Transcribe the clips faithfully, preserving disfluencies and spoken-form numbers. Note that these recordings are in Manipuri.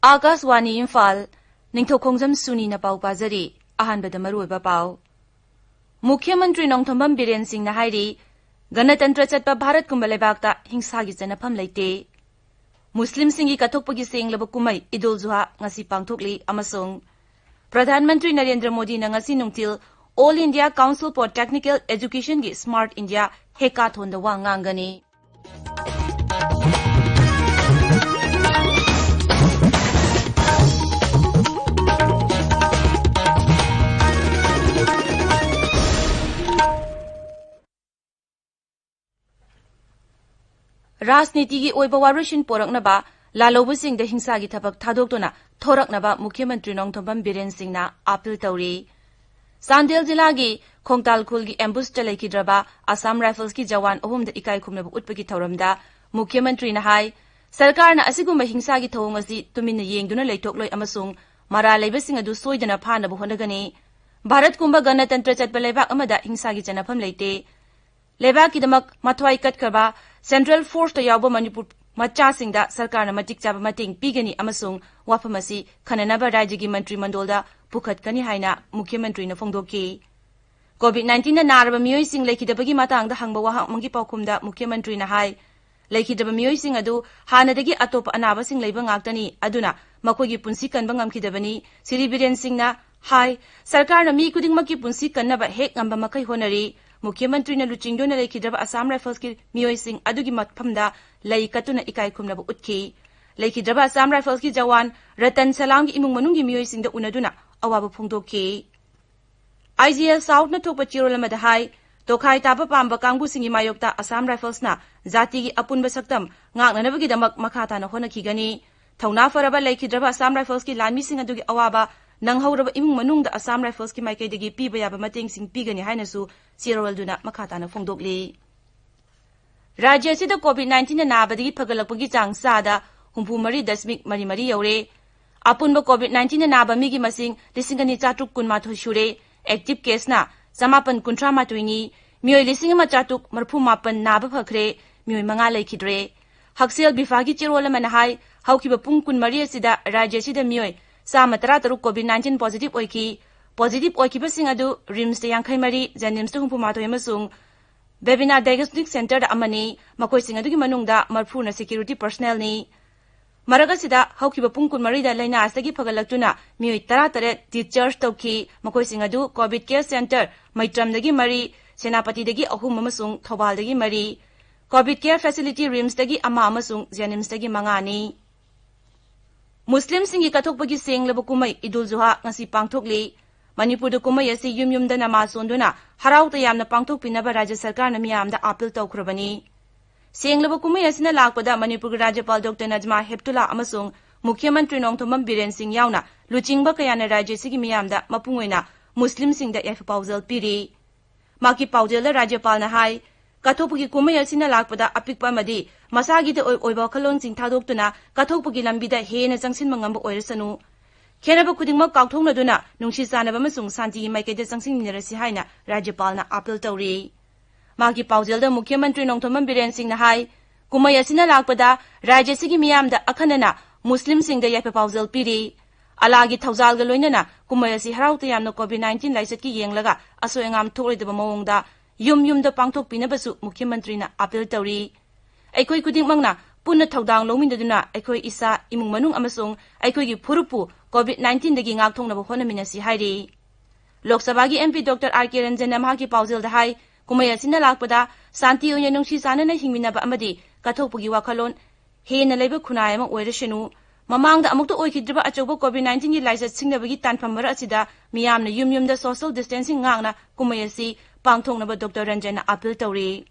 ꯑꯥꯀꯥꯁꯋꯥꯅꯤ ꯏꯝꯐꯥꯜ, ꯅꯤꯡꯊꯧꯈꯣꯡꯖꯝ ꯁꯨꯅꯤꯅ ꯄꯥꯎ ꯄꯥꯖꯔꯤ꯫ ꯑꯍꯥꯟꯕꯗ ꯃꯔꯨꯑꯣꯏꯕ ꯄꯥꯎ꯫ ꯃꯨꯈ꯭ꯌ ꯃꯟꯇ꯭ꯔꯤ ꯅꯣꯡꯊꯣꯝꯕꯝ ꯕꯤꯔꯦꯟ ꯁꯤꯡꯅ ꯍꯥꯏꯔꯤ, ꯒꯅꯇꯟꯇ꯭ꯔ ꯆꯠꯄ ꯚꯥꯔꯠꯀꯨꯝꯕ ꯂꯩꯕꯥꯛꯇ ꯍꯤꯡꯁꯥꯒꯤ ꯆꯠꯅꯐꯝ ꯂꯩꯇꯦ꯫ ꯃꯨꯁꯂꯤꯝꯁꯤꯡꯒꯤ ꯀꯠꯊꯣꯛꯄꯒꯤ ꯁꯦꯡꯂꯕ ꯀꯨꯝꯍꯩ ꯏꯗꯨꯜ ꯖꯨꯍꯥ ꯉꯁꯤ ꯄꯥꯡꯊꯣꯛꯂꯤ ꯑꯃꯁꯨꯡ ꯄ꯭ꯔꯙꯥꯟ ꯃꯟꯇ꯭ꯔꯤ ꯅꯔꯦꯟꯗ꯭ꯔ ꯃꯣꯗꯤꯅ ꯉꯁꯤ ꯅꯨꯡꯊꯤꯜ All India Council for Technical Educationꯒꯤ Smart India Hackathonꯗ ꯋꯥ ꯉꯥꯡꯒꯅꯤ꯫ ꯔꯥꯖꯅꯤꯇꯤꯒꯤ ꯑꯣꯏꯕ ꯋꯥꯔꯣꯏꯁꯤꯟ ꯄꯣꯔꯛꯅꯕ, ꯂꯥꯜꯍꯧꯕꯁꯤꯡꯗ ꯍꯤꯡꯁꯥꯒꯤ ꯊꯕꯛ ꯊꯥꯗꯣꯛꯇꯨꯅ ꯊꯣꯔꯛꯅꯕ ꯃꯨꯈ꯭ꯌ ꯃꯟꯇ꯭ꯔꯤ ꯅꯣꯡꯊꯣꯝꯕꯝ ꯕꯤꯔꯦꯟ ꯁꯤꯡꯅ ꯑꯥꯄꯤꯜ ꯇꯧꯔꯤ꯫ ꯆꯥꯟꯗꯦꯜ ꯖꯤꯂꯥꯒꯤ ꯈꯣꯡꯇꯥꯜ ꯈꯨꯜꯒꯤ ꯑꯦꯝꯕꯨꯁꯇ ꯂꯩꯈꯤꯗ꯭ꯔꯕ ꯑꯁꯥꯝ ꯔꯥꯏꯐꯜꯁꯀꯤ ꯖꯋꯥꯟ ꯑꯍꯨꯝꯗ ꯏꯀꯥꯏ ꯈꯨꯝꯅꯕ ꯎꯠꯄꯒꯤ ꯊꯧꯔꯝꯗ ꯃꯨꯈ꯭ꯌ ꯃꯟꯇ꯭ꯔꯤꯅ ꯍꯥꯏ, ꯁꯔꯀꯥꯔꯅ ꯑꯁꯤꯒꯨꯝꯕ ꯍꯤꯡꯁꯥꯒꯤ ꯊꯧꯑꯣꯡ ꯑꯁꯤ ꯇꯨꯃꯤꯟꯅ ꯌꯦꯡꯗꯨꯅ ꯂꯩꯊꯣꯛꯂꯣꯏ ꯑꯃꯁꯨꯡ ꯃꯔꯥꯜ ꯂꯩꯕꯁꯤꯡ ꯑꯗꯨ ꯁꯣꯏꯗꯅ ꯐꯥꯅꯕ ꯍꯣꯠꯅꯒꯅꯤ꯫ ꯚꯥꯔꯠꯀꯨꯝꯕ ꯒꯅꯇꯟꯇ꯭ꯔ ꯆꯠꯄ ꯂꯩꯕꯥꯛ ꯑꯃꯗ ꯍꯤꯡꯁꯥꯒꯤ ꯆꯠꯅꯐꯝ ꯂꯩꯇꯦ꯫ ꯂꯩꯕꯥꯛꯀꯤꯗꯃꯛ ꯃꯊ꯭ꯋꯥꯏ ꯀꯠꯈ꯭ꯔꯕ ꯁꯦꯟꯇ꯭ꯔꯦꯜ ꯐꯣꯔꯁꯇ ꯌꯥꯎꯕ ꯃꯅꯤꯄꯨꯔ ꯃꯆꯥꯁꯤꯡꯗ ꯁꯔꯀꯥꯔꯅ ꯃꯇꯤꯛ ꯆꯥꯕ ꯃꯇꯦꯡ ꯄꯤꯒꯅꯤ ꯑꯃꯁꯨꯡ ꯋꯥꯐꯝ ꯑꯁꯤ ꯈꯟꯅꯅꯕ ꯔꯥꯖ꯭ꯌꯒꯤ ꯃꯟꯇ꯭ꯔꯤ ꯃꯟꯗꯣꯜꯗ ꯄꯨꯈꯠꯀꯅꯤ ꯍꯥꯏꯅ ꯃꯨꯈ꯭ꯌ ꯃꯟꯇ꯭ꯔꯤꯅ ꯐꯣꯡꯗꯣꯛꯈꯤ꯫ COVID nineteenꯅ ꯅꯥꯔꯕ ꯃꯤꯑꯣꯏꯁꯤꯡ ꯂꯩꯈꯤꯗꯕꯒꯤ ꯃꯇꯥꯡꯗ ꯍꯪꯕ ꯋꯥꯍꯪ ꯑꯃꯒꯤ ꯄꯥꯎꯈꯨꯝꯗ ꯃꯨꯈ꯭ꯌ ꯃꯟꯇ꯭ꯔꯤꯅ ꯍꯥꯏ, ꯂꯩꯈꯤꯗ꯭ꯔꯕ ꯃꯤꯑꯣꯏꯁꯤꯡ ꯑꯗꯨ ꯍꯥꯟꯅꯗꯒꯤ ꯑꯇꯣꯞꯄ ꯑꯅꯥꯕꯁꯤꯡ ꯂꯩꯕ ꯉꯥꯛꯇꯅꯤ, ꯑꯗꯨꯅ ꯃꯈꯣꯏꯒꯤ ꯄꯨꯟꯁꯤ ꯀꯟꯕ ꯉꯝꯈꯤꯗꯕꯅꯤ꯫ ꯁ꯭ꯔꯤ ꯕꯤꯔꯦꯟ ꯁꯤꯡꯅ ꯍꯥꯏ, ꯁꯔꯀꯥꯔꯅ ꯃꯤ ꯈꯨꯗꯤꯡꯃꯛꯀꯤ ꯄꯨꯟꯁꯤ ꯀꯟꯅꯕ ꯍꯦꯛ ꯉꯝꯕ ꯃꯈꯩ ꯍꯣꯠꯅꯔꯤ꯫ ꯃꯨꯈ꯭ꯌ ꯃꯟꯇ꯭ꯔꯤꯅ ꯂꯨꯆꯤꯡꯗꯨꯅ ꯂꯩꯈꯤꯗ꯭ꯔꯕ ꯑꯁꯥꯝ ꯔꯥꯏꯐꯜꯁꯀꯤ ꯃꯤꯑꯣꯏꯁꯤꯡ ꯑꯗꯨꯒꯤ ꯃꯐꯝꯗ ꯂꯩ ꯀꯠꯇꯨꯅ ꯏꯀꯥꯏ ꯈꯨꯝꯅꯕ ꯎꯠꯈꯤ꯫ ꯂꯩꯈꯤꯗ꯭ꯔꯕ ꯑꯁꯥꯝ ꯔꯥꯏꯐꯜꯁꯀꯤ ꯖꯋꯥꯟ ꯔꯇꯟ ꯁꯂꯥꯝꯒꯤ ꯏꯃꯨꯡ ꯃꯅꯨꯡꯒꯤ ꯃꯤꯑꯣꯏꯁꯤꯡꯗ ꯎꯅꯗꯨꯅ ꯑꯋꯥꯕ ꯐꯣꯡꯗꯣꯛꯈꯤ꯫ IGL Southꯅ ꯊꯣꯛꯄ ꯆꯦꯔꯣꯜ ꯑꯃꯗ ꯍꯥꯏ, ꯇꯣꯈꯥꯏ ꯇꯥꯕ ꯄꯥꯝꯕ ꯀꯥꯡꯕꯨꯁꯤꯡꯒꯤ ꯃꯥꯌꯣꯛꯇ ꯑꯁꯥꯝ ꯔꯥꯏꯐꯜꯁꯅ ꯖꯥꯇꯤꯒꯤ ꯑꯄꯨꯟꯕ ꯁꯛꯇꯝ ꯉꯥꯛꯅꯅꯕꯒꯤꯗꯃꯛ ꯃꯈꯥ ꯇꯥꯅ ꯍꯣꯠꯅꯈꯤꯒꯅꯤ꯫ ꯊꯧꯅꯥ ꯐꯔꯕ ꯂꯩꯈꯤꯗ꯭ꯔꯕ ꯑꯁꯥꯝ ꯔꯥꯏꯐꯜꯁꯀꯤ ꯂꯥꯟꯃꯤꯁꯤꯡ ꯑꯗꯨꯒꯤ ꯑꯋꯥꯕ ꯅꯪꯍꯧꯔꯕ ꯏꯃꯨꯡ ꯃꯅꯨꯡꯗ ꯑꯁꯥꯝ ꯔꯥꯏꯐꯜꯁꯀꯤ ꯃꯥꯏꯀꯩꯗꯒꯤ ꯄꯤꯕ ꯌꯥꯕ ꯃꯇꯦꯡꯁꯤꯡ ꯄꯤꯒꯅꯤ ꯍꯥꯏꯅꯁꯨ ꯆꯦꯔꯣꯜꯗꯨꯅ ꯃꯈꯥ ꯇꯥꯅ ꯐꯣꯡꯗꯣꯛꯂꯤ꯫ ꯔꯥꯖ꯭ꯌ ꯑꯁꯤꯗ COVID nineteenꯅ ꯅꯥꯕꯗꯒꯤ ꯐꯒꯠꯂꯛꯄꯒꯤ ꯆꯥꯡ ꯆꯥꯗ ꯍꯨꯝꯐꯨ ꯃꯔꯤ ꯗꯁꯃꯤꯛ ꯃꯔꯤ ꯃꯔꯤ ꯌꯧꯔꯦ꯫ ꯑꯄꯨꯟꯕ COVID nineteenꯅ ꯅꯥꯕ ꯃꯤꯒꯤ ꯃꯁꯤꯡ ꯂꯤꯁꯤꯡ ꯑꯅꯤ ꯆꯥꯇ꯭ꯔꯨꯛ ꯀꯨꯟꯃꯥꯊꯣꯏ ꯁꯨꯔꯦ꯫ Active caseꯅ ꯆꯃꯥꯄꯟ ꯀꯨꯟꯊ꯭ꯔꯥ ꯃꯥꯊꯣꯏꯅꯤ꯫ ꯃꯤꯑꯣꯏ ꯂꯤꯁꯤꯡ ꯑꯃ ꯆꯥꯇ꯭ꯔꯨꯛ ꯃꯔꯤꯐꯨ ꯃꯥꯄꯟ ꯅꯥꯕ ꯐꯈ꯭ꯔꯦ꯫ ꯃꯤꯑꯣꯏ ꯃꯉꯥ ꯂꯩꯈꯤꯗ꯭ꯔꯦ꯫ ꯍꯛꯁꯦꯜ ꯕꯤꯐꯥꯒꯤ ꯆꯦꯔꯣꯜ ꯑꯃꯅ ꯍꯥꯏ, ꯍꯧꯈꯤꯕ ꯄꯨꯡ ꯀꯨꯟꯃꯔꯤ ꯑꯁꯤꯗ ꯔꯥꯖ꯭ꯌ ꯑꯁꯤꯗ ꯃꯤꯑꯣꯏ ꯆꯥꯝꯃ ꯇꯔꯥ ꯇꯔꯨꯛ COVID nineteen positive ꯑꯣꯏꯈꯤ꯫ Positive ꯑꯣꯏꯈꯤꯕꯁꯤꯡ ꯑꯗꯨ RIMSꯇ ꯌꯥꯡꯈꯩ ꯃꯔꯤ, JNIMSꯇ ꯍꯨꯝꯐꯨ ꯃꯥꯊꯣꯏ ꯑꯃꯁꯨꯡ Bebina Diagnostic Centreꯗ ꯑꯃꯅꯤ꯫ ꯃꯈꯣꯏꯁꯤꯡ ꯑꯗꯨꯒꯤ ꯃꯅꯨꯡꯗ ꯃꯔꯐꯨꯅ security personnelꯅꯤ꯫ ꯃꯔꯛ ꯑꯁꯤꯗ ꯍꯧꯈꯤꯕ ꯄꯨꯡ ꯀꯨꯟꯃꯔꯤꯗ ꯂꯥꯏꯅꯥ ꯑꯁꯤꯗꯒꯤ ꯐꯒꯠꯂꯛꯇꯨꯅ ꯃꯤꯑꯣꯏ ꯇꯔꯥ ꯇꯔꯦꯠ discharge ꯇꯧꯈꯤ꯫ ꯃꯈꯣꯏꯁꯤꯡ ꯑꯗꯨ COVID Care Centre ꯃꯩꯇ꯭ꯔꯝꯗꯒꯤ ꯃꯔꯤ, ꯁꯦꯅꯥꯄꯇꯤꯗꯒꯤ ꯑꯍꯨꯝ ꯑꯃꯁꯨꯡ ꯊꯧꯕꯥꯜꯗꯒꯤ ꯃꯔꯤ, COVID Care Facility RIMSꯇꯒꯤ ꯑꯃ ꯑꯃꯁꯨꯡ JNIMSꯇꯒꯤ ꯃꯉꯥꯅꯤ꯫ ꯃꯨꯁꯂꯤꯝꯁꯤꯡꯒꯤ ꯀꯠꯊꯣꯛꯄꯒꯤ ꯁꯦꯡꯂꯕ ꯀꯨꯝꯍꯩ ꯏꯗꯨꯜ ꯖꯨꯍꯥ ꯉꯁꯤ ꯄꯥꯡꯊꯣꯛꯂꯤ꯫ ꯃꯅꯤꯄꯨꯔꯗ ꯀꯨꯝꯍꯩ ꯑꯁꯤ ꯌꯨꯝ ꯌꯨꯝꯗ ꯅꯃꯥꯖ ꯁꯣꯟꯗꯨꯅ ꯍꯔꯥꯎ ꯇꯌꯥꯝꯅ ꯄꯥꯡꯊꯣꯛꯄꯤꯅꯕ ꯔꯥꯖ꯭ꯌ ꯁꯔꯀꯥꯔꯅ ꯃꯤꯌꯥꯝꯗ ꯑꯥꯄꯤꯜ ꯇꯧꯈ꯭ꯔꯕꯅꯤ꯫ ꯁꯦꯡꯂꯕ ꯀꯨꯝꯍꯩ ꯑꯁꯤꯅ ꯂꯥꯛꯄꯗ ꯃꯅꯤꯄꯨꯔꯒꯤ ꯔꯥꯖ꯭ꯌꯄꯥꯜ ꯗꯣꯛꯇꯔ ꯅꯖꯃꯥ ꯍꯦꯞꯇꯨꯂꯥ ꯑꯃꯁꯨꯡ ꯃꯨꯈ꯭ꯌ ꯃꯟꯇ꯭ꯔꯤ ꯅꯣꯡꯊꯣꯝꯕꯝ ꯕꯤꯔꯦꯟ ꯁꯤꯡ ꯌꯥꯎꯅ ꯂꯨꯆꯤꯡꯕ ꯀꯌꯥꯅ ꯔꯥꯖ꯭ꯌ ꯑꯁꯤꯒꯤ ꯃꯤꯌꯥꯝꯗ ꯃꯄꯨꯡ ꯑꯣꯏꯅ ꯃꯨꯁꯂꯤꯝꯁꯤꯡꯗ ꯌꯥꯏꯐ ꯄꯥꯎꯖꯦꯜ ꯄꯤꯔꯤ꯫ ꯃꯍꯥꯛꯀꯤ ꯄꯥꯎꯖꯦꯜꯗ ꯔꯥꯖ꯭ꯌꯄꯥꯜꯅ ꯍꯥꯏ, ꯀꯠꯊꯣꯛꯄꯒꯤ ꯀꯨꯝꯍꯩ ꯑꯁꯤꯅ ꯂꯥꯛꯄꯗ ꯑꯄꯤꯛꯄ ꯑꯃꯗꯤ ꯃꯁꯥꯒꯤꯗ ꯑꯣꯏ-, ꯑꯣꯏꯕ ꯋꯥꯈꯜꯂꯣꯟꯁꯤꯡ ꯊꯥꯗꯣꯛꯇꯨꯅ ꯀꯠꯊꯣꯛꯄꯒꯤ ꯂꯝꯕꯤꯗ ꯍꯦꯟꯅ ꯆꯪꯁꯤꯟꯕ ꯉꯝꯕ ꯑꯣꯏꯔꯁꯅꯨ꯫ ꯈꯦꯠꯅꯕ ꯈꯨꯗꯤꯡꯃꯛ ꯀꯥꯎꯊꯣꯛꯅꯗꯨꯅ ꯅꯨꯡꯁꯤ ꯆꯥꯟꯅꯕ ꯑꯃꯁꯨꯡ ꯁꯥꯟꯇꯤꯒꯤ ꯃꯥꯏꯀꯩꯗ ꯆꯪꯁꯤꯟꯃꯤꯟꯅꯔꯁꯤ ꯍꯥꯏꯅ ꯔꯥꯖ꯭ꯌꯄꯥꯜꯅ ꯑꯥꯄꯤꯜ ꯇꯧꯔꯤ꯫ ꯃꯍꯥꯛꯀꯤ ꯄꯥꯎꯖꯦꯜꯗ ꯃꯨꯈ꯭ꯌ ꯃꯟꯇ꯭ꯔꯤ ꯅꯣꯡꯊꯣꯝꯕꯝ ꯕꯤꯔꯦꯟ ꯁꯤꯡꯅ ꯍꯥꯏ, ꯀꯨꯝꯍꯩ ꯑꯁꯤꯅ ꯂꯥꯛꯄꯗ ꯔꯥꯖ꯭ꯌ ꯑꯁꯤꯒꯤ ꯃꯤꯌꯥꯝꯗ ꯑꯈꯟꯅꯅ ꯃꯨꯁꯂꯤꯝꯁꯤꯡꯗ ꯌꯥꯏꯐ ꯄꯥꯎꯖꯦꯜ ꯄꯤꯔꯤ꯫ ꯑꯜꯂꯥꯒꯤ ꯊꯧꯖꯥꯜꯒ ꯂꯣꯏꯅꯅ ꯀꯨꯝꯍꯩ ꯑꯁꯤ ꯍꯔꯥꯎ ꯇꯌꯥꯝꯅ COVID nineteen ꯂꯥꯏꯆꯠꯀꯤ ꯌꯦꯡꯂꯒ ꯑꯁꯣꯏ ꯑꯉꯥꯝ ꯊꯣꯛꯂꯣꯏꯗꯕ ꯃꯑꯣꯡꯗ ꯌꯨꯝ ꯌꯨꯝꯗ ꯄꯥꯡꯊꯣꯛꯄꯤꯅꯕꯁꯨ ꯃꯨꯈ꯭ꯌ ꯃꯟꯇ꯭ꯔꯤꯅ ꯑꯥꯄꯤꯜ ꯇꯧꯔꯤ꯫ ꯑꯩꯈꯣꯏ ꯈꯨꯗꯤꯡꯃꯛꯅ ꯄꯨꯟꯅ ꯊꯧꯗꯥꯡ ꯂꯧꯃꯤꯟꯅꯗꯨꯅ ꯑꯩꯈꯣꯏ ꯏꯁꯥ, ꯏꯃꯨꯡ ꯃꯅꯨꯡ ꯑꯃꯁꯨꯡ ꯑꯩꯈꯣꯏꯒꯤ ꯐꯨꯔꯨꯞꯄꯨ COVID nineteenꯗꯒꯤ ꯉꯥꯛꯊꯣꯛꯅꯕ ꯍꯣꯠꯅꯃꯤꯟꯅꯁꯤ ꯍꯥꯏꯔꯤ꯫ ꯂꯣꯛ ꯁꯚꯥꯒꯤ MP ꯗꯣꯛꯇꯔ ꯑꯥꯔ ꯀꯦ ꯔꯟꯖꯟꯅ ꯃꯍꯥꯛꯀꯤ ꯄꯥꯎꯖꯦꯜꯗ ꯍꯥꯏ, ꯀꯨꯝꯍꯩ ꯑꯁꯤꯅ ꯂꯥꯛꯄꯗ ꯁꯥꯟꯇꯤ ꯑꯣꯏꯅ ꯅꯨꯡꯁꯤ ꯆꯥꯟꯅꯅ ꯍꯤꯡꯃꯤꯟꯅꯕ ꯑꯃꯗꯤ ꯀꯠꯊꯣꯛꯄꯒꯤ ꯋꯥꯈꯜꯂꯣꯟ ꯍꯦꯟꯅ ꯂꯩꯕ ꯈꯨꯟꯅꯥꯏ ꯑꯃ ꯑꯣꯏꯔꯁꯅꯨ꯫ ꯃꯃꯥꯡꯗ ꯑꯃꯨꯛꯇ ꯑꯣꯏꯈꯤꯗ꯭ꯔꯤꯕ ꯑꯆꯧꯕ COVID nineteenꯒꯤ ꯂꯥꯏꯆꯠ ꯁꯤꯡꯅꯕꯒꯤ ꯇꯥꯟꯐꯝ ꯃꯔꯛ ꯑꯁꯤꯗ ꯃꯤꯌꯥꯝꯅ ꯌꯨꯝ ꯌꯨꯝꯗ social distancing ꯉꯥꯛꯅ ꯀꯨꯝꯍꯩ ꯑꯁꯤ ꯄꯥꯡꯊꯣꯛꯅꯕ ꯗꯣꯛꯇꯔ ꯔꯟꯖꯟꯅ ꯑꯥꯄꯤꯜ ꯇꯧꯔꯤ꯫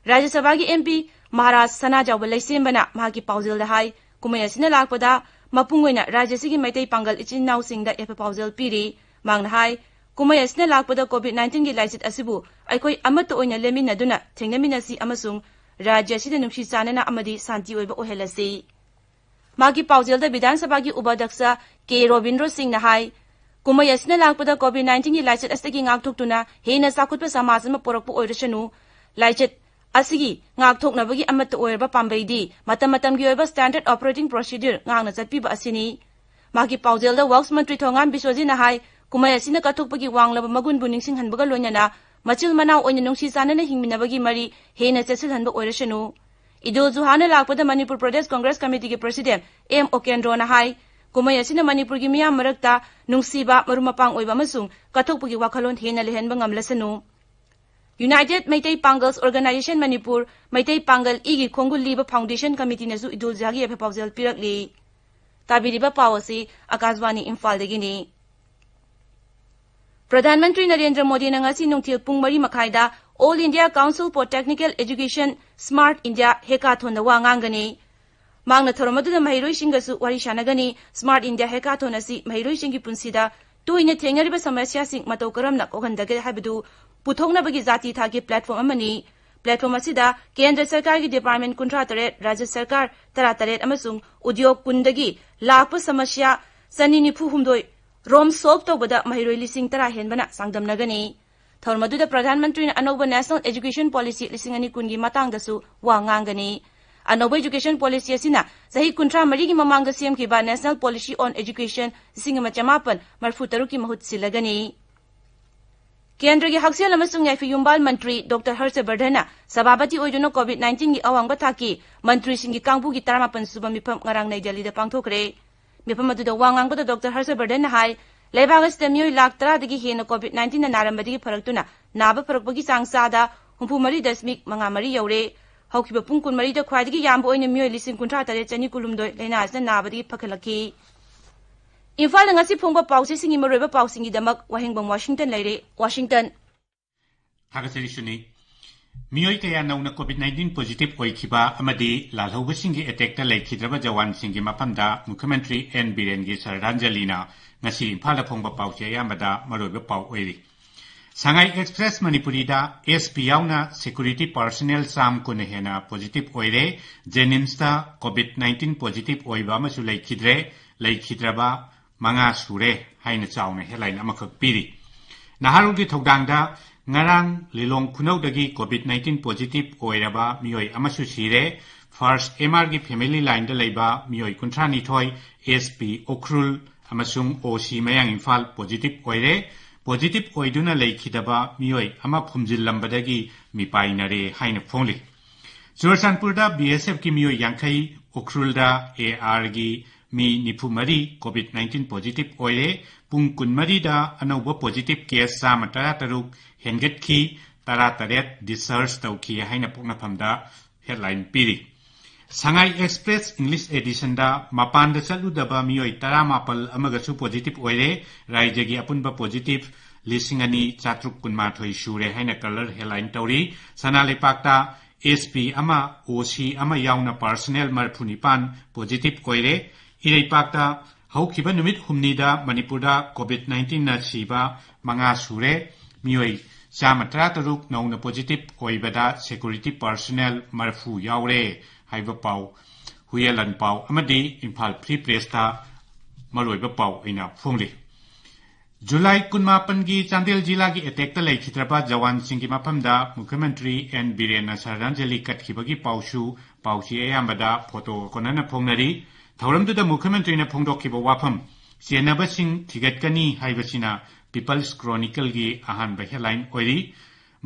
ꯔꯥꯖ꯭ꯌ ꯁꯚꯥꯒꯤ MP ꯃꯍꯥꯔꯥꯖ ꯁꯅꯥꯖꯥꯎꯕ ꯂꯩꯁꯦꯝꯕꯅ ꯃꯍꯥꯛꯀꯤ ꯄꯥꯎꯖꯦꯜꯗ ꯍꯥꯏ, ꯀꯨꯝꯍꯩ ꯑꯁꯤꯅ ꯂꯥꯛꯄꯗ ꯃꯄꯨꯡ ꯑꯣꯏꯅ ꯔꯥꯖ꯭ꯌ ꯑꯁꯤꯒꯤ ꯃꯩꯇꯩ ꯄꯥꯡꯒꯜ ꯏꯆꯤꯟ ꯏꯅꯥꯎꯁꯤꯡꯗ ꯌꯥꯏꯐ ꯄꯥꯎꯖꯦꯜ ꯄꯤꯔꯤ꯫ ꯃꯍꯥꯛꯅ ꯍꯥꯏ, ꯀꯨꯝꯍꯩ ꯑꯁꯤꯅ ꯂꯥꯛꯄꯗ COVID nineteenꯒꯤ ꯂꯥꯏꯆꯠ ꯑꯁꯤꯕꯨ ꯑꯩꯈꯣꯏ ꯑꯃꯠꯇ ꯑꯣꯏꯅ ꯂꯦꯞꯃꯤꯟꯅꯗꯨꯅ ꯊꯦꯡꯅꯃꯤꯟꯅꯁꯤ ꯑꯃꯁꯨꯡ ꯔꯥꯖ꯭ꯌ ꯑꯁꯤꯗ ꯅꯨꯡꯁꯤ ꯆꯥꯟꯅꯅ ꯑꯃꯗꯤ ꯁꯥꯟꯇꯤ ꯑꯣꯏꯕ ꯑꯣꯏꯍꯜꯂꯁꯤ꯫ ꯃꯍꯥꯛꯀꯤ ꯄꯥꯎꯖꯦꯜꯗ ꯕꯤꯙꯥꯟ ꯁꯚꯥꯒꯤ ꯎꯄꯥꯙ꯭ꯌꯛꯁ ꯀꯦ ꯔꯣꯕꯤꯟꯗ꯭ꯔꯣ ꯁꯤꯡꯅ ꯍꯥꯏ, ꯀꯨꯝꯍꯩ ꯑꯁꯤꯅ ꯂꯥꯛꯄꯗ COVID nineteenꯒꯤ ꯂꯥꯏꯆꯠ ꯑꯁꯤꯗꯒꯤ ꯉꯥꯛꯊꯣꯛꯇꯨꯅ ꯍꯦꯟꯅ ꯆꯥꯎꯈꯠꯄ ꯁꯃꯥꯖ ꯑꯃ ꯄꯨꯔꯛꯄ ꯑꯣꯏꯔꯁꯅꯨ꯫ ꯂꯥꯏꯆꯠ ꯑꯁꯤꯒꯤ ꯉꯥꯛꯊꯣꯛꯅꯕꯒꯤ ꯑꯃꯠꯇ ꯑꯣꯏꯔꯕ ꯄꯥꯝꯕꯩꯗꯤ ꯃꯇꯝ ꯃꯇꯝꯒꯤ ꯑꯣꯏꯕ standard operating procedure ꯉꯥꯛꯅ ꯆꯠꯄꯤꯕ ꯑꯁꯤꯅꯤ꯫ ꯃꯍꯥꯛꯀꯤ ꯄꯥꯎꯖꯦꯜꯗ Works ꯃꯟꯇ꯭ꯔꯤ ꯊꯣꯉꯥꯝ ꯕꯤꯁ꯭ꯋꯖꯤꯠꯅ ꯍꯥꯏ, ꯀꯨꯝꯍꯩ ꯑꯁꯤꯅ ꯀꯠꯊꯣꯛꯄꯒꯤ ꯋꯥꯡꯂꯕ ꯃꯒꯨꯟꯕꯨ ꯅꯤꯡꯁꯤꯡꯍꯟꯕꯒ ꯂꯣꯏꯅꯅ ꯃꯆꯤꯜ ꯃꯅꯥꯎ ꯑꯣꯏꯅ ꯅꯨꯡꯁꯤ ꯆꯥꯟꯅꯅ ꯍꯤꯡꯃꯤꯟꯅꯕꯒꯤ ꯃꯔꯤ ꯍꯦꯟꯅ ꯆꯦꯠꯁꯤꯜꯍꯟꯕ ꯑꯣꯏꯔꯁꯅꯨ꯫ ꯏꯗꯨꯜ ꯖꯨꯍꯥꯅ ꯂꯥꯛꯄꯗ ꯃꯅꯤꯄꯨꯔ ꯄ꯭ꯔꯗꯦꯁ ꯀꯣꯡꯒ꯭ꯔꯦꯁ ꯀꯃꯤꯇꯤꯒꯤ ꯄ꯭ꯔꯁꯤꯗꯦꯟ ꯑꯦꯝ ꯑꯣꯀꯦꯟꯗ꯭ꯔꯣꯅ ꯍꯥꯏ, ꯀꯨꯝꯍꯩ ꯑꯁꯤꯅ ꯃꯅꯤꯄꯨꯔꯒꯤ ꯃꯤꯌꯥꯝ ꯃꯔꯛꯇ ꯅꯨꯡꯁꯤꯕ, ꯃꯔꯨꯞ ꯃꯄꯥꯡ ꯑꯣꯏꯕ ꯑꯃꯁꯨꯡ ꯀꯠꯊꯣꯛꯄꯒꯤ ꯋꯥꯈꯜꯂꯣꯟ ꯍꯦꯟꯅ ꯂꯩꯍꯟꯕ ꯉꯝꯂꯁꯅꯨ꯫ United Meitei Pangals Organization Manipur, Meitei ꯄꯥꯡꯒꯜ ꯏꯒꯤ ꯈꯣꯡꯒꯨꯜ ꯂꯤꯕ ꯐꯥꯎꯟꯗꯦꯁꯟ ꯀꯃꯤꯇꯤꯅꯁꯨ ꯏꯗꯨꯜ ꯖꯨꯍꯥꯒꯤ ꯌꯥꯏꯐ ꯄꯥꯎꯖꯦꯜ ꯄꯤꯔꯛꯂꯤ꯫ ꯇꯥꯕꯤꯔꯤꯕ ꯄꯥꯎ ꯑꯁꯤ ꯑꯀꯥꯁꯕꯥꯅꯤ ꯏꯝꯐꯥꯜꯗꯒꯤꯅꯤ꯫ ꯄ꯭ꯔꯙꯥꯟ ꯃꯟꯇ꯭ꯔꯤ ꯅꯔꯦꯟꯗ꯭ꯔ ꯃꯣꯗꯤꯅ ꯉꯁꯤ ꯅꯨꯡꯊꯤꯜ ꯄꯨꯡ ꯃꯔꯤ ꯃꯈꯥꯏꯗ All India Council for Technical Education Smart India Hackathonꯗ ꯋꯥ ꯉꯥꯡꯒꯅꯤ꯫ ꯃꯍꯥꯛꯅ ꯊꯧꯔꯝ ꯑꯗꯨꯗ ꯃꯍꯩꯔꯣꯏꯁꯤꯡꯒꯁꯨ ꯋꯥꯔꯤ ꯁꯥꯟꯅꯒꯅꯤ꯫ Smart India Hackathon ꯑꯁꯤ ꯃꯍꯩꯔꯣꯏꯁꯤꯡꯒꯤ ꯄꯨꯟꯁꯤꯗ ꯇꯣꯏꯅ ꯊꯦꯡꯅꯔꯤꯕ ꯁꯃꯁ꯭ꯌꯥꯁꯤꯡ ꯃꯇꯧ ꯀꯔꯝꯅ ꯀꯣꯛꯍꯟꯗꯒꯦ ꯍꯥꯏꯕꯗꯨ ꯄꯨꯊꯣꯛꯅꯕꯒꯤ ꯖꯥꯇꯤ ꯊꯥꯛꯀꯤ platform ꯑꯃꯅꯤ꯫ Platform ꯑꯁꯤꯗ ꯀꯦꯟꯗ꯭ꯔ ꯁꯔꯀꯥꯔꯒꯤ department ꯀꯨꯟꯊ꯭ꯔꯥ ꯇꯔꯦꯠ, ꯔꯥꯖ꯭ꯌ ꯁꯔꯀꯥꯔ ꯇꯔꯥ ꯇꯔꯦꯠ ꯑꯃꯁꯨꯡ ꯎꯗ꯭ꯌꯣꯒ ꯀꯨꯟꯗꯒꯤ ꯂꯥꯛꯄ ꯁꯃꯁ꯭ꯌꯥ ꯆꯅꯤ ꯅꯤꯐꯨ ꯍꯨꯝꯗꯣꯏ ꯔꯣꯝ solve ꯇꯧꯕꯗ ꯃꯍꯩꯔꯣꯏ ꯂꯤꯁꯤꯡ ꯇꯔꯥ ꯍꯦꯟꯕꯅ ꯆꯥꯡꯗꯝꯅꯒꯅꯤ꯫ ꯊꯧꯔꯝ ꯑꯗꯨꯗ ꯄ꯭ꯔꯙꯥꯟ ꯃꯟꯇ꯭ꯔꯤꯅ ꯑꯅꯧꯕ National Education Policy ꯂꯤꯁꯤꯡ ꯑꯅꯤ ꯀꯨꯟꯒꯤ ꯃꯇꯥꯡꯗꯁꯨ ꯋꯥ ꯉꯥꯡꯒꯅꯤ꯫ ꯑꯅꯧꯕ education policy ꯑꯁꯤꯅ ꯆꯍꯤ ꯀꯨꯟꯊ꯭ꯔꯥ ꯃꯔꯤꯒꯤ ꯃꯃꯥꯡꯗ ꯁꯦꯝꯈꯤꯕ National Policy on Education ꯂꯤꯁꯤꯡ ꯑꯃ ꯆꯃꯥꯄꯟ ꯃꯔꯤꯐꯨ ꯇꯔꯨꯛꯀꯤ ꯃꯍꯨꯠ ꯁꯤꯜꯂꯒꯅꯤ꯫ ꯀꯦꯟꯗ꯭ꯔꯒꯤ ꯍꯛꯁꯦꯜ ꯑꯃꯁꯨꯡ ꯌꯥꯏꯐ ꯌꯨꯝꯕꯥꯜ ꯃꯟꯇ꯭ꯔꯤ ꯗꯣꯛꯇꯔ ꯍꯔꯁ ꯕꯔꯙꯟꯅ ꯁꯚꯥꯄꯇꯤ ꯑꯣꯏꯗꯨꯅ COVID nineteenꯒꯤ ꯑꯋꯥꯡꯕ ꯊꯥꯛꯀꯤ ꯃꯟꯇ꯭ꯔꯤꯁꯤꯡꯒꯤ ꯀꯥꯡꯕꯨꯒꯤ ꯇꯔꯥꯃꯥꯄꯟ ꯁꯨꯕ ꯃꯤꯐꯝ ꯉꯔꯥꯡ ꯅꯩ ꯗꯦꯜꯂꯤꯗ ꯄꯥꯡꯊꯣꯛꯈ꯭ꯔꯦ꯫ ꯃꯤꯐꯝ ꯑꯗꯨꯗ ꯋꯥ ꯉꯥꯡꯕꯗ ꯗꯣꯛꯇꯔ ꯍꯔꯁ ꯕꯔꯙꯟꯅ ꯍꯥꯏ, ꯂꯩꯕꯥꯛ ꯑꯁꯤꯗ ꯃꯤꯑꯣꯏ ꯂꯥꯈ ꯇꯔꯥꯗꯒꯤ ꯍꯦꯟꯅ COVID nineteenꯅ ꯅꯥꯔꯝꯕꯗꯒꯤ ꯐꯔꯛꯇꯨꯅ ꯅꯥꯕ ꯐꯔꯛꯄꯒꯤ ꯆꯥꯡ ꯆꯥꯗ ꯍꯨꯝꯐꯨ ꯃꯔꯤ ꯗꯁꯃꯤꯛ ꯃꯉꯥ ꯃꯔꯤ ꯌꯧꯔꯦ꯫ ꯍꯧꯈꯤꯕ ꯄꯨꯡ ꯀꯨꯟꯃꯔꯤꯗ ꯈ꯭ꯋꯥꯏꯗꯒꯤ ꯌꯥꯝꯕ ꯑꯣꯏꯅ ꯃꯤꯑꯣꯏ ꯂꯤꯁꯤꯡ ꯀꯨꯟꯊ꯭ꯔꯥ ꯇꯔꯦꯠ ꯆꯅꯤ ꯀꯨꯟꯍꯨꯝꯗꯣꯏ ꯂꯥꯏꯅꯥ ꯑꯁꯤꯅ ꯅꯥꯕꯗꯒꯤ ꯐꯒꯠꯂꯛꯈꯤ꯫ ꯏꯝꯐꯥꯜꯗ ꯉꯁꯤ ꯐꯣꯡꯕ ꯄꯥꯎꯆꯦꯁꯤꯡꯒꯤ ꯃꯔꯨꯑꯣꯏꯕ ꯄꯥꯎꯁꯤꯡꯒꯤꯗꯃꯛ ꯋꯥꯍꯦꯡꯕꯝ ꯋꯥꯁꯤꯡꯇꯟ ꯂꯩꯔꯦ꯫ ꯋꯥꯁꯤꯡꯇꯟ꯫ ꯊꯥꯒꯠꯆꯔꯤ ꯁꯨꯅꯤ꯫ ꯃꯤꯑꯣꯏ ꯀꯌꯥ ꯅꯧꯅ COVID nineteen positive ꯑꯣꯏꯈꯤꯕ ꯑꯃꯗꯤ ꯂꯥꯜꯍꯧꯕꯁꯤꯡꯒꯤ attackꯇ ꯂꯩꯈꯤꯗ꯭ꯔꯕ ꯖꯋꯥꯟꯁꯤꯡꯒꯤ ꯃꯐꯝꯗ ꯃꯨꯈ꯭ꯌ ꯃꯟꯇ꯭ꯔꯤ ꯑꯦꯟ ꯕꯤꯔꯦꯟꯒꯤ ꯁ꯭ꯔꯗꯥꯟꯖꯂꯤꯅ ꯉꯁꯤ ꯏꯝꯐꯥꯜꯗ ꯐꯣꯡꯕ ꯄꯥꯎꯆꯦ ꯑꯌꯥꯝꯕꯗ ꯃꯔꯨꯑꯣꯏꯕ ꯄꯥꯎ ꯑꯣꯏꯔꯤ꯫ ꯁꯉꯥꯏ ꯑꯦꯛꯁꯄ꯭ꯔꯦꯁ ꯃꯅꯤꯄꯨꯔꯤꯗ SP ꯌꯥꯎꯅ security personnel ꯆꯥꯝ ꯀꯨꯟ ꯍꯦꯟꯅ positive ꯑꯣꯏꯔꯦ꯫ JNIMSꯇ COVID nineteen positive ꯑꯣꯏꯕ ꯑꯃꯁꯨ ꯂꯩꯈꯤꯗ꯭ꯔꯦ, ꯂꯩꯈꯤꯗ꯭ꯔꯕ ꯃꯉꯥ ꯁꯨꯔꯦ ꯍꯥꯏꯅ ꯆꯥꯎꯅ headline ꯑꯃꯈꯛ ꯄꯤꯔꯤ꯫ ꯅꯍꯥꯔꯣꯜꯒꯤ ꯊꯧꯗꯥꯡꯗ ꯉꯔꯥꯡ ꯂꯤꯂꯣꯡ ꯈꯨꯅꯧꯗꯒꯤ COVID nineteen positive ꯑꯣꯏꯔꯕ ꯃꯤꯑꯣꯏ ꯑꯃꯁꯨ ꯁꯤꯔꯦ꯫ First M R ꯒꯤ family line ꯗ ꯂꯩꯕ ꯃꯤꯑꯣꯏ ꯀꯨꯟꯊ꯭ꯔꯥ ꯅꯤꯊꯣꯏ, S P ꯎꯈ꯭ꯔꯨꯜ ꯑꯃꯁꯨꯡ O C ꯃꯌꯥꯡ ꯏꯝꯐꯥꯜ positive ꯑꯣꯏꯔꯦ꯫ Positive ꯑꯣꯏꯗꯨꯅ ꯂꯩꯈꯤꯗꯕ ꯃꯤꯑꯣꯏ ꯑꯃ ꯐꯨꯝꯖꯤꯜꯂꯝꯕꯗꯒꯤ ꯃꯤꯄꯥꯏꯅꯔꯦ ꯍꯥꯏꯅ ꯐꯣꯡꯂꯤ꯫ ꯆꯨꯔꯆꯥꯟꯄꯨꯔꯗ B S F ꯀꯤ ꯃꯤꯑꯣꯏ ꯌꯥꯡꯈꯩ, ꯎꯈ꯭ꯔꯨꯜꯗ A R ꯒꯤ ꯃꯤ ꯅꯤꯐꯨ ꯃꯔꯤ COVID nineteen positive ꯑꯣꯏꯔꯦ꯫ ꯄꯨꯡ ꯀꯨꯟꯃꯔꯤꯗ ꯑꯅꯧꯕ positive case ꯆꯥꯝꯃ ꯇꯔꯥ ꯇꯔꯨꯛ ꯍꯦꯟꯒꯠꯈꯤ, ꯇꯔꯥ ꯇꯔꯦꯠ discharge ꯇꯧꯈꯤ ꯍꯥꯏꯅ ꯄꯣꯛꯅꯐꯝꯗ headline ꯄꯤꯔꯤ꯫ ꯁꯉꯥꯏ Express English edition ꯗ ꯃꯄꯥꯟꯗ ꯆꯠꯂꯨꯗꯕ ꯃꯤꯑꯣꯏ ꯇꯔꯥꯃꯥꯄꯜ ꯑꯃꯒꯁꯨ positive ꯑꯣꯏꯔꯦ꯫ ꯔꯥꯏꯖ꯭ꯌꯒꯤ ꯑꯄꯨꯟꯕ positive ꯂꯤꯁꯤꯡ ꯑꯅꯤ ꯆꯥꯇ꯭ꯔꯨꯛ ꯀꯨꯟꯃꯥꯊꯣꯏ ꯁꯨꯔꯦ ꯍꯥꯏꯅ colour headline ꯇꯧꯔꯤ꯫ ꯁꯅꯥ ꯂꯩꯄꯥꯛꯇ S P ꯑꯃ, O C ꯑꯃ ꯌꯥꯎꯅ personnel ꯃꯔꯤꯐꯨ ꯅꯤꯄꯥꯟ positive ꯑꯣꯏꯔꯦ꯫ ꯏꯔꯩꯄꯥꯛꯇ ꯍꯧꯈꯤꯕ ꯅꯨꯃꯤꯠ ꯍꯨꯝꯅꯤꯗ ꯃꯅꯤꯄꯨꯔꯗ COVID nineteen ꯅ ꯁꯤꯕ ꯃꯉꯥ ꯁꯨꯔꯦ꯫ ꯃꯤꯑꯣꯏ ꯆꯥꯝꯃ ꯇꯔꯥ ꯇꯔꯨꯛ ꯅꯧꯅ positive ꯑꯣꯏꯕꯗ security personnel ꯃꯔꯤꯐꯨ ꯌꯥꯎꯔꯦ ꯍꯥꯏꯕ ꯄꯥꯎ ꯍꯨꯏꯌꯦꯟ ꯂꯥꯟꯄꯥꯎ ꯑꯃꯗꯤ ꯏꯝꯐꯥꯜ Free Press ꯇ ꯃꯔꯨꯑꯣꯏꯕ ꯄꯥꯎ ꯑꯣꯏꯅ ꯐꯣꯡꯂꯤ꯫ ꯖꯨꯂꯥꯏ ꯀꯨꯟꯃꯥꯄꯟꯒꯤ ꯆꯥꯟꯗꯦꯜ ꯖꯤꯂꯥꯒꯤ attack ꯇ ꯂꯩꯈꯤꯗ꯭ꯔꯕ ꯖꯋꯥꯟꯁꯤꯡꯒꯤ ꯃꯐꯝꯗ ꯃꯨꯈ꯭ꯌ ꯃꯟꯇ꯭ꯔꯤ N ꯕꯤꯔꯦꯟꯅ ꯁ꯭ꯔꯗꯥꯟꯖꯂꯤ ꯀꯠꯈꯤꯕꯒꯤ ꯄꯥꯎꯁꯨ ꯄꯥꯎꯆꯦ ꯑꯌꯥꯝꯕꯗ photo ꯒ ꯀꯣꯟꯅꯅ ꯐꯣꯡꯅꯔꯤ꯫ ꯊꯧꯔꯝꯗꯨꯗ ꯃꯨꯈ꯭ꯌ ꯃꯟꯇ꯭ꯔꯤꯅ ꯐꯣꯡꯗꯣꯛꯈꯤꯕ ꯋꯥꯐꯝ, ꯆꯦꯟꯅꯕꯁꯤꯡ ꯊꯤꯒꯠꯀꯅꯤ ꯍꯥꯏꯕꯁꯤꯅ People's Chronicle ꯒꯤ ꯑꯍꯥꯟꯕ headline ꯑꯣꯏꯔꯤ꯫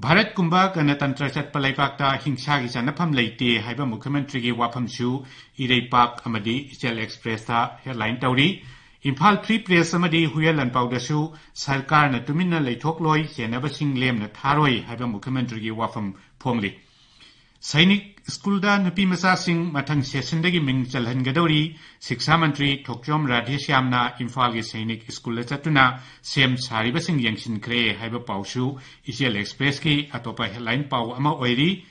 ꯚꯥꯔꯠꯀꯨꯝꯕ ꯒꯅꯇꯟꯇ꯭ꯔ ꯆꯠꯄ ꯂꯩꯕꯥꯛꯇ ꯍꯤꯡꯁꯥꯒꯤ ꯆꯠꯅꯐꯝ ꯂꯩꯇꯦ ꯍꯥꯏꯕ ꯃꯨꯈ꯭ꯌ ꯃꯟꯇ꯭ꯔꯤꯒꯤ ꯋꯥꯐꯝꯁꯨ ꯏꯔꯩꯄꯥꯛ ꯑꯃꯗꯤ ꯏꯆꯦꯜ Express ꯇ headline ꯇꯧꯔꯤ꯫ ꯏꯝꯐꯥꯜ Free Press ꯑꯃꯗꯤ ꯍꯨꯏꯌꯦꯟ ꯂꯥꯟꯄꯥꯎꯗꯁꯨ ꯁꯔꯀꯥꯔꯅ ꯇꯨꯃꯤꯟꯅ ꯂꯩꯊꯣꯛꯂꯣꯏ, ꯆꯦꯟꯅꯕꯁꯤꯡ ꯂꯦꯝꯅ ꯊꯥꯔꯣꯏ ꯍꯥꯏꯕ ꯃꯨꯈ꯭ꯌ ꯃꯟꯇ꯭ꯔꯤꯒꯤ ꯋꯥꯐꯝ ꯐꯣꯡꯂꯤ꯫ ꯁꯩꯅꯤꯛ ꯁ꯭ꯀꯨꯜꯗ ꯅꯨꯄꯤ ꯃꯆꯥꯁꯤꯡ ꯃꯊꯪ session ꯗꯒꯤ ꯃꯤꯡ ꯆꯜꯍꯟꯒꯗꯧꯔꯤ꯫ ꯁꯤꯛꯁꯥ ꯃꯟꯇ꯭ꯔꯤ ꯊꯣꯛꯆꯣꯝ ꯔꯥꯙꯦꯁ꯭ꯌꯥꯝꯅ ꯏꯝꯐꯥꯜꯒꯤ ꯁꯩꯅꯤꯛ ꯁ꯭ꯀꯨꯜꯗ ꯆꯠꯇꯨꯅ ꯁꯦꯝ ꯁꯥꯔꯤꯕꯁꯤꯡ ꯌꯦꯡꯁꯤꯟꯈ꯭ꯔꯦ ꯍꯥꯏꯕ ꯄꯥꯎꯁꯨ ꯏꯆꯦꯜ Express ꯀꯤ ꯑꯇꯣꯞꯄ headline ꯄꯥꯎ ꯑꯃ ꯑꯣꯏꯔꯤ꯫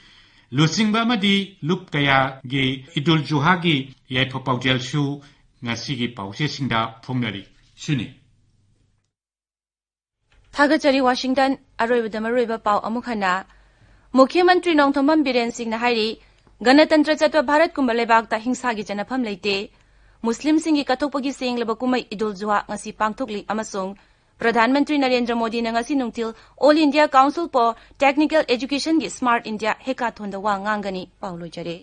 ꯂꯨꯆꯤꯡꯕ ꯑꯃꯗꯤ ꯂꯨꯞ ꯀꯌꯥꯒꯤ ꯏꯗꯨꯜ ꯖꯨꯍꯥꯒꯤ ꯌꯥꯏꯐ ꯄꯥꯎꯖꯦꯜꯁꯨ ꯉꯁꯤꯒꯤ ꯄꯥꯎꯆꯦꯁꯤꯡꯗ ꯐꯣꯡꯅꯔꯤ꯫ ꯁꯤꯅꯤ꯫ ꯊꯥꯒꯠꯆꯔꯤ ꯋꯥꯁꯤꯡꯇꯟ꯫ ꯑꯔꯣꯏꯕꯗ ꯃꯔꯨꯑꯣꯏꯕ ꯄꯥꯎ ꯑꯃꯨꯛ ꯍꯟꯅ꯫ ꯃꯨꯈ꯭ꯌ ꯃꯟꯇ꯭ꯔꯤ ꯅꯣꯡꯊꯣꯝꯕꯝ ꯕꯤꯔꯦꯟ ꯁꯤꯡꯅ ꯍꯥꯏꯔꯤ, ꯒꯅꯇꯟꯇ꯭ꯔ ꯆꯠꯄ ꯚꯥꯔꯠꯀꯨꯝꯕ ꯂꯩꯕꯥꯛꯇ ꯍꯤꯡꯁꯥꯒꯤ ꯆꯠꯅꯐꯝ ꯂꯩꯇꯦ꯫ ꯃꯨꯁꯂꯤꯝꯁꯤꯡꯒꯤ ꯀꯠꯊꯣꯛꯄꯒꯤ ꯁꯦꯡꯂꯕ ꯀꯨꯝꯍꯩ ꯏꯗꯨꯜ ꯖꯨꯍꯥ ꯉꯁꯤ ꯄꯥꯡꯊꯣꯛꯂꯤ ꯑꯃꯁꯨꯡ ꯄ꯭ꯔꯙꯥꯟ ꯃꯟꯇ꯭ꯔꯤ ꯅꯔꯦꯟꯗ꯭ꯔ ꯃꯣꯗꯤꯅ ꯉꯁꯤ ꯅꯨꯡꯊꯤꯜ All India Council for Technical Educationꯒꯤ Smart India Hackathonꯗ ꯋꯥ ꯉꯥꯡꯒꯅꯤ꯫ ꯄꯥꯎ ꯂꯣꯏꯖꯔꯦ꯫